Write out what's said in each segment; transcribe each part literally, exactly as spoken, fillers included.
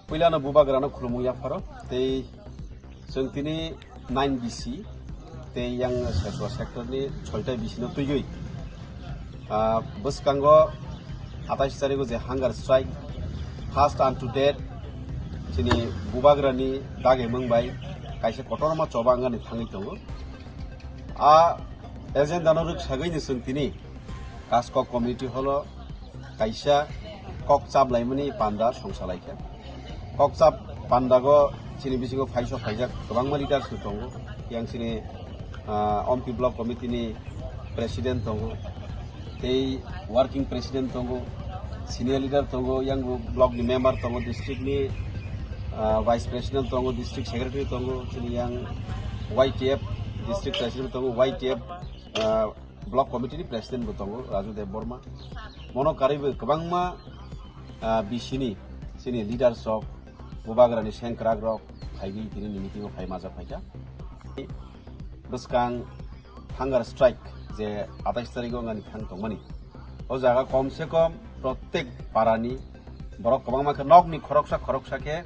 Puilano bubagrano khulumung yapharo tei chwng tini nine B C tei yang Seswa sector ni soita B C no twigwi, ah, bwskango atais tarigo je hunger strike, first and to death, chini bubagrani dage mung bai kaisa kotorma choba wngani thangwi tongo. A agenda no rwksagwi ni chwng tini Kaskok community hall o kaisa kok chaplaimani panda songsa laikha. Kok chap pandago chini bisingo phaisok phaijak kwbangma leaders rok tongo. Yang chini, ah, Ompi block committee ni president tongo, tei working president tongo, senior leader tongo, yang block ni member tongo, district ni, ah, vice president tongo, district secretary tongo, chini yang Y T F district president tongo, Y T F, ah, block committee ni president bo tongo, Raju Dev Borma. Mono karwi bo kwbangma, ah, B C ni chini leaders rok, bubagrani sengkrak rok phaigwi tini ni meeting o phai majak phaikha. Bwskang hunger strike je atais tarigo wngani thang tongmani. O jaga kom se kom protek parani borok kwbangma khe nokni khoroksa khoroksa khe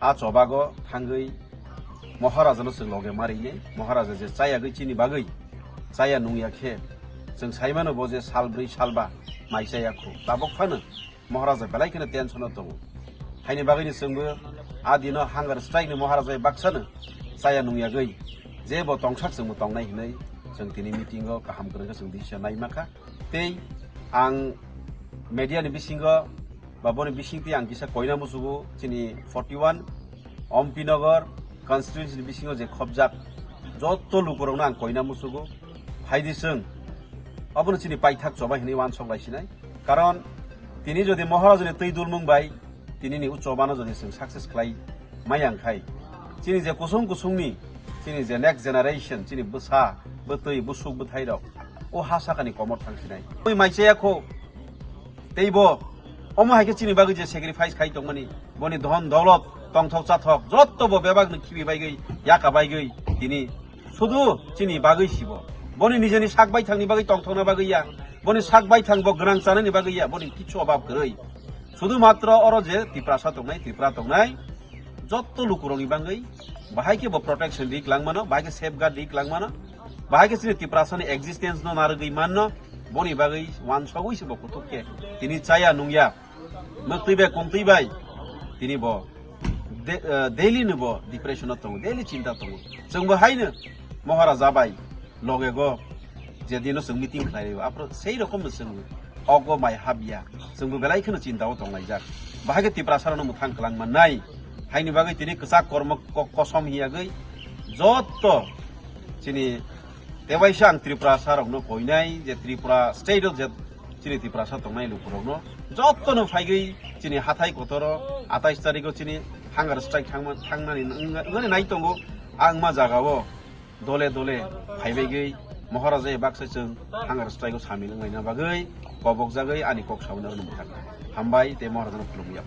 a chobago thangwi Maharajano chwng loge marinai, Maharaja je chayagwi chini bagwi chaya nungya khe chwng saimano bo je sal bwrwi sal ba mai chaya khu. Tabok phano Maharaja belai kheno tension o tongo. Haini bagwino chwngbo a dino hunger strike ni Maharaja baksano chaya nungyagwi je bo tongsak chwngbo tongnai hinwi chwng tini meeting o kaham kwrwngkhe chwng decision nai makha. Tei ang media ni bisingo ba boni bisingtwi ang kisa koina musugo chini forty one Ompi Nagar constituency ni bisingo je khobjak jotto lukurokno ang koina musugo, phaidi chwng obono chini paithak choba hinwi uansok lai sinai. Karon tini jodi Maharajani twi dulmung bai tini ni uchobano jodi chwng success khlai maya wngkhai, chini je kusung kusungni, chini je next generation, chini bwsa, bwtwi, busuk, bwthairok, o ha sakani komor thang sinai. Oi mai chaya kho, tei bo, omo hai khe chini bagwi je sacrifice khai tongmani, boni dhon, dolot, tongthok, chathok, jotto bo bebak ni khibi baigwi, yaka baigwi, tini sudu chini bagwi sibo. Boni nijeni sak baithangni bagwi tongthokna bagwi ya, boni sak baithang bo gwnang chanani bagwi ya, boni kichu obab kwrwi. Sudu matro oro je Tiprasa tongnai, Tripura tongnai, jotto lukurokni bagwi bahai khe bo protection ri kwlangmano, bahai khe safeguard ri kwlangmano, bahai khe chini Tiprasani existence no narwgwi manno, boni bagwi uansogwi se bo kuthuk khe tini chaya nungya, mwktwi bai, kumtwi bai, tini bo de-, eh, daily ni bo depression o tongo, daily chinta tongo. Chwng bo haino Maharaja bai loge go je dino chwng meeting khlai rio, aphuru sei rokom no chwng ogo mai habya, chwng bo belai kheno chinta o tonglaijak. Bahai khe Tiprasa rokno mwthang kwlang mannai, haini bagwi tini kwchak kormo ko-, kosom hiyagwi jotto chini tebaisa ang Tiprasa rokno koinai je Tripura state o je chini Tiprasa tongnai lukurokno jottono phaigwi chini hathai kotoro atais tarigo chini hunger strike thangma-, thangnani wng-, wngani nai tongo. Ang ma jagao dole dole phaibaigwi Maharaja baksa chwng hunger strike o samil wnglaina bagwi kobokjagwi ani kok sauna rwna mwthang. Hambai tei Maharajano khulumya.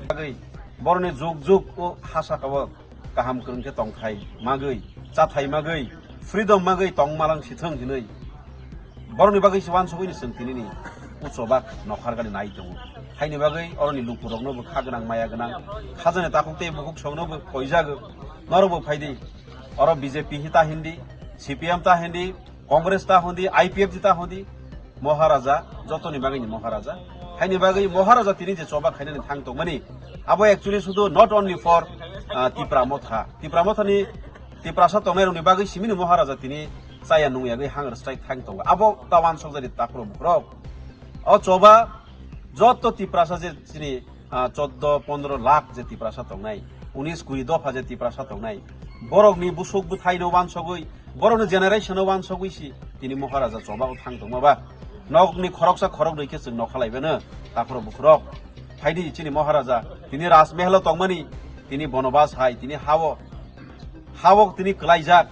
Bagwi boroni juk juk o ha saka o kaham kwrwng khe tongthai magwi, chathai magwi, freedom magwi tong malang sithwng hinwi borokni bagwi se uansugwi ni chwng tinini uchobak nokhargani nai tongo. Haini bagwi oroni lukurokno bo kha gwnang, maya gwnang, khajani takhuk tei bukhuk songno bo koijago. Norok bo phaidi, oro B J P hi ta hindi, C P M ta hindi, Congress ta hundi, I P F T ta hundi, Maharaja, jotoni bagwi ni Maharaja. Haini bagwi Maharaja tini je choba khainani thang tongmani, abo actually sudu not only for, ah, Tipra Motha. Tipra Mothani, Tiprasa tongnai rokni bagwi simini Maharaja tini chaya nungyagwi hunger strike thang tongo. Abo ta uansukjadi takhurok bukhurok. O choba joto Tiprasa je chini, ah, choddo pondro lakh je Tiprasa tongnai, unis kuri dopha je Tiprasa tongnai, borokni busuk bwthaino uansugwi, borokni generation-o uansugwi si tini Maharaja choba o thang tongma ba. Nokni khoroksa khoroknwi khe chwng nokha laibano, takhurok bukhurok. Phaidi chini Maharaja tini Rajmehal-o tongmani, tini bonobas hai, tini ha-o, ha-o tini kwlaijak,